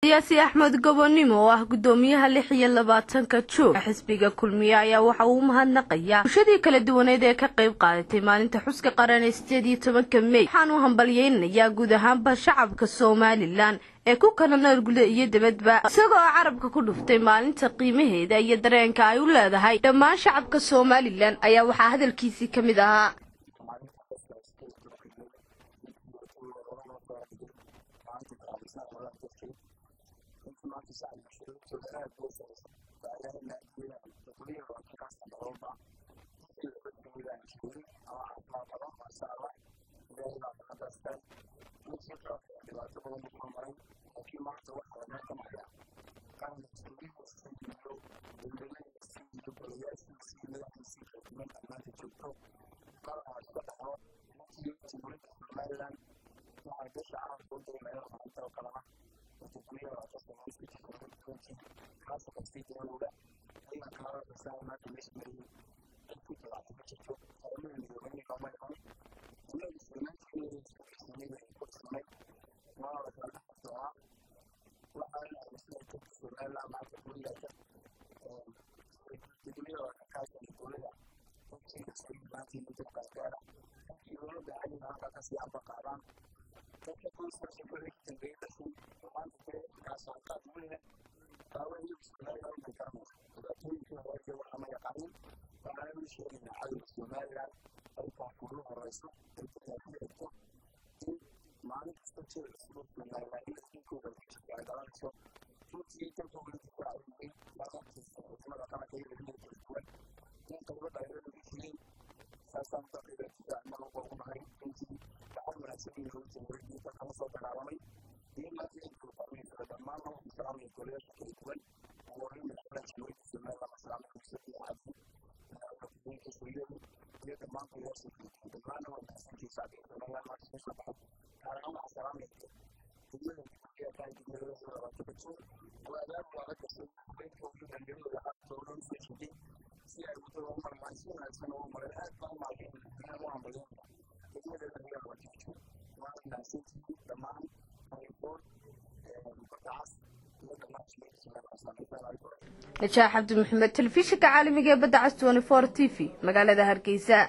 Siyaasi Axmed Gobonimo oo ah guddoomiyaha 26-ka Juun xisbiga Kulmiye ayaa waxa uu mahadnaqayaa bulshadii kala duwaneed ee ka qayb qaadatay maalinta xuska qaran ee 18-ka Mey. Waxaanu hambalyeynayaa guud ahaanba shacabka Somaliland ee ku kala nool guda iyo dibadba, isagoo carabka ku dhuftay maalinta qiimaheeda iyo dareenka ay u leedahay dhammaan shacabka Somaliland, ayaa waxaa hadalkiisii ka mid ahaa: Najaax Cabdi Maxamed, telefishinka caalamiga ee Badda Cas 24 TV, magaalada Hargeysa.